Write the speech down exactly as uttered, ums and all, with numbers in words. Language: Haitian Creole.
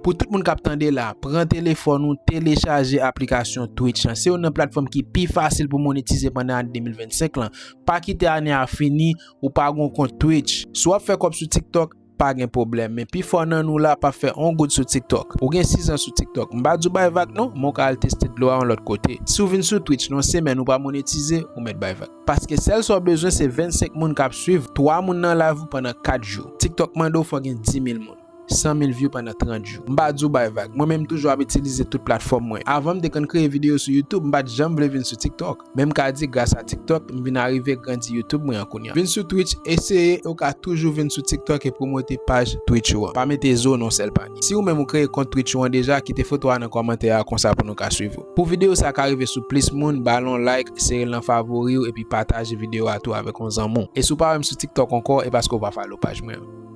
Pou tout moun k ap tande la, pran telefòn ou, telechaje aplikasyon Twitch lan. Se youn nan platfòm ki pi fasil pou monetize pandan ane de mil vennsenk lan. Pa kite ane a fini, ou pa gon kont Twitch. Si w ap fè kòb sou TikTok, pa gen pwoblèm. Men pifò nan nou la p ap fè on goud sou TikTok. Ou gen sizan sou TikTok. M pa di w bay vag non, men w ka al teste dlo a yon lòt kote. Si w vin sou Twitch nan yon semèn ou pa monetize, ou mèt bay vag. Paske sèl sa w bezwen se vennsenk moun k ap swiv twa moun nan live ou pandan kat jou. TikTok mande w fò w gen dimil moun, sanmil view pandan trant jou. M pa di w bay vag. Mwen menm m toujou ap itilize tout platfòm mwen. Avan m te konn kreye videyo sou YouTube, m pa t janm vle vin sou TikTok. Men m ka di gras a TikTok, m vin arive grandi YouTube mwen an kounye a. Vin sou Twitch, eseye, e w ka toujou vin sou TikTok e pwomote paj Twitch ou an. Pa mete zo nan sèl panye. Si ou menm ou kreye kont Twitch ou an deja, kite foto a nan kòmantè a konsa pou nou ka swiv ou. Pou videyo sa ka rive sou plis moun, ba l on like, sere l nan favori w epi pataje videyo a tou avèk on zanmi w. E si w pa wè m sou TikTok ankò, e paske w pa follow paj mwen an.